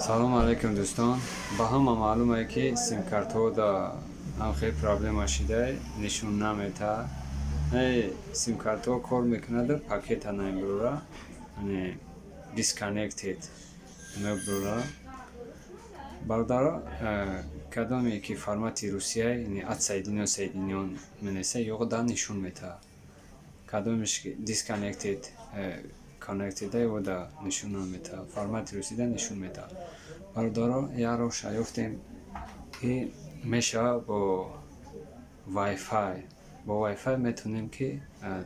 Салому алайкум, дӯстон! Ба ҳама маълуме, ки симкартҳо да ҳам хеле проблема шидай, нишон наметаҳад. Симкартҳо кор мекунаду пакета намебурора, disconnected мебурора. Бародаро, кадоме ки формати русия, отсоединён, соединён менависа, ё да нишон метаҳад. Кадомеш disconnected, connected, ё да нишон наметаҳад. Формати русида нишон метаҳад. Бародаро, як роҳша ёфтем, ки мешавад бо Wi-Fi. Бо Wi-Fi метавонем, ки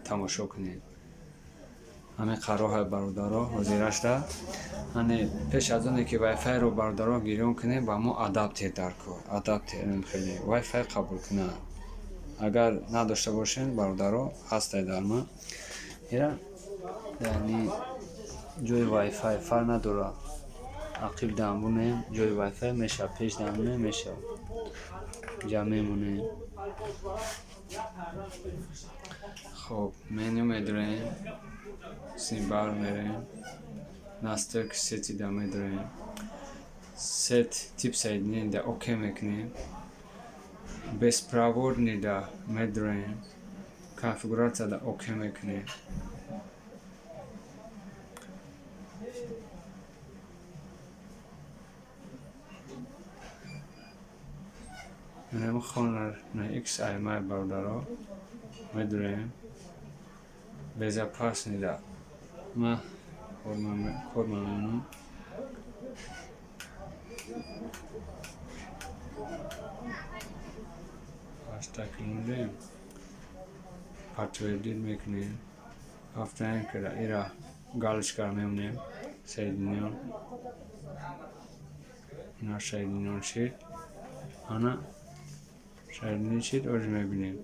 тамошо кунем. Ҳамин роҳе, бародаро, ҳозирашда. Ане, пеш аз оне ки Wi-Fi-ро, бародаро, гирён кунем, ба мо адаптер даркор. Адаптер хеле Wi-Fi қабул кунад. Агар надошта бошем, бародаро, ҳастай дар ман. Ира яъни ҷои Wi-Fi фарқ надорад. Ақиб дамбунем, ҷои Wi-Fi мешавад, пеш дамбунем, мешавад. Ҷа мемонем. Хоб, меню медорем, симбар мерем, настройки сети да медорем, сеть, тип соединения да окей мекунем, беспроводный да медорем, конфигуратсия да окей мекунем. Менем Honor X IMI, бародаро, медорем, безопасный да ма кор мемонам. Ҳаштаг мондем, подтвердить мекунем, повторяем кара, ира галочка мемонем, соединён, ина соединён шид, ана соединён шид, оз мебинем.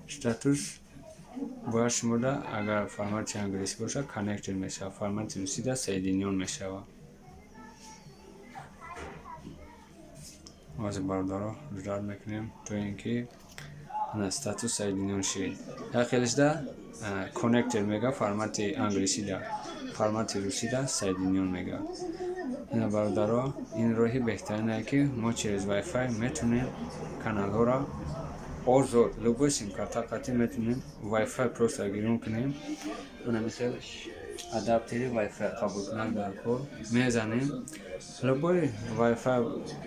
Статус бояд шумода, агар формати англисӣ бошад, connected мешавад, формати русида соединён мешавад. Ҳозир, бародаро, ждать мекунем, то ин ки статус соединён шид. Як хелишда connected мега формати англисида, формати русида соединён мега. Ина, бародаро, ин роҳи беҳтаринае, ки мо через Wi-Fi метавонем каналҳоро озод, любой симкарта қатӣ метавонем Wi-Fi просто гирён кунем. Ана мисол, адаптери Wi-Fi қабулкунак дар кор мезанем, любой Wi-Fi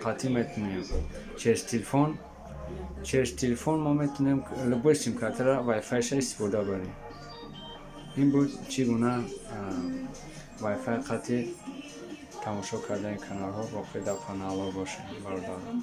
қатӣ метавонем через телефон, через телефон мо метавонем любой симкартаро Wi-Fi-ша истифода барем. Ин буд чӣ гуна Wi-Fi қатӣ тамошо кардани каналҳо. Боқӣ дар паноҳ бошем, бародарон.